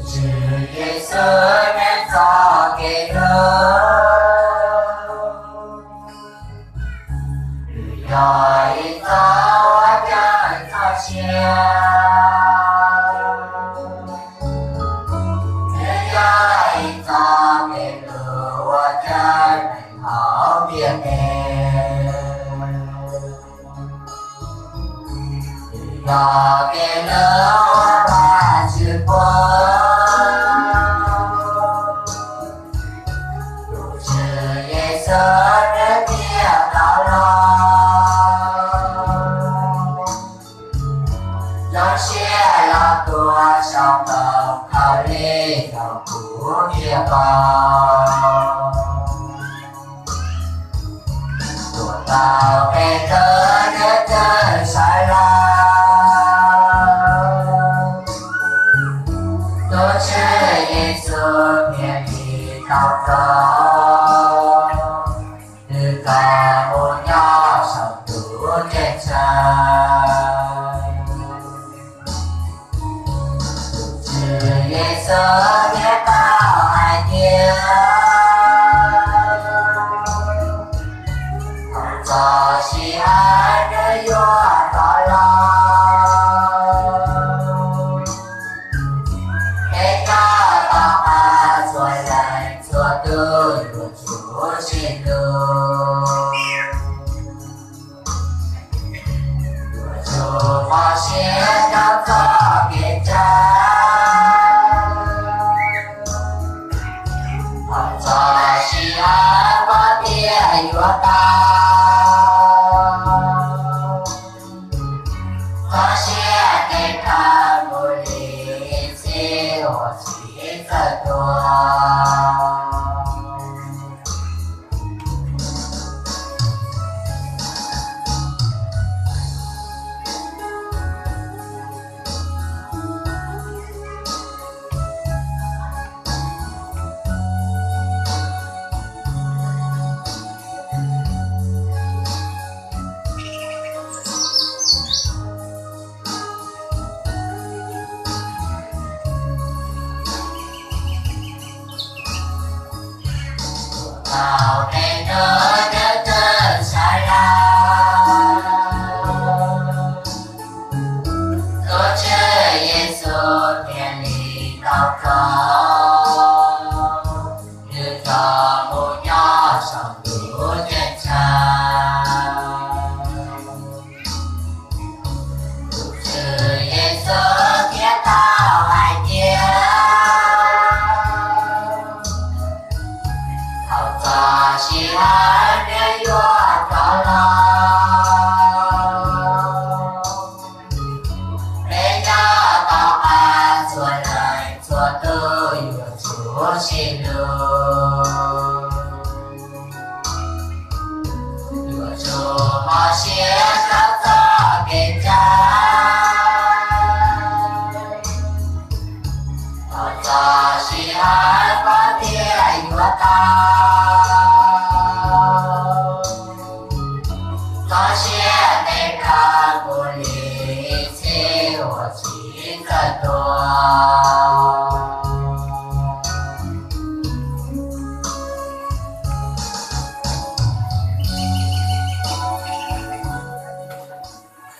Tswv Yexus nws txoj kev hlub, nws yog ib txoj huab cawv txoj sia, nws yog ib txoj kev hlub uas cawm neeg hauv ntiaj teb. Yog kev hlub uas Vajtswv pub, tus Tswv Yexus nws thiaj tau los, zoo siab los tuag saum ntoo khaub lig rau kuv thiaj pom. Tuam tau Petus nws twb sawv los, tus Tswv Yexus thiaj li tau rov, nws tau mus nyob saum tus dej tshav. Tus Tswv Yexus thiaj tau hais tias, thaum txoj sia nws yuav rov los, peb cov tom qab txhua leej txhua tus yuav tsum sib hlub, yuav tsum kho siab rau txoj kev tsav. Thaum txoj sia vab tiaj yuav tag, txoj sia kev tag mus li txhij uas txhij txawj tuag. Thaum Petus nws twb sawv los, tus Tswv Yexus thiaj li tau rov, nws rov mus nyob saum tus dej tshav. Tus Tswv Yexus thiaj tau hais tias, thaum txoj sia nws yuav rov los, peb cov tom qab txhua leej txhua tus yuav tsum sib hlub.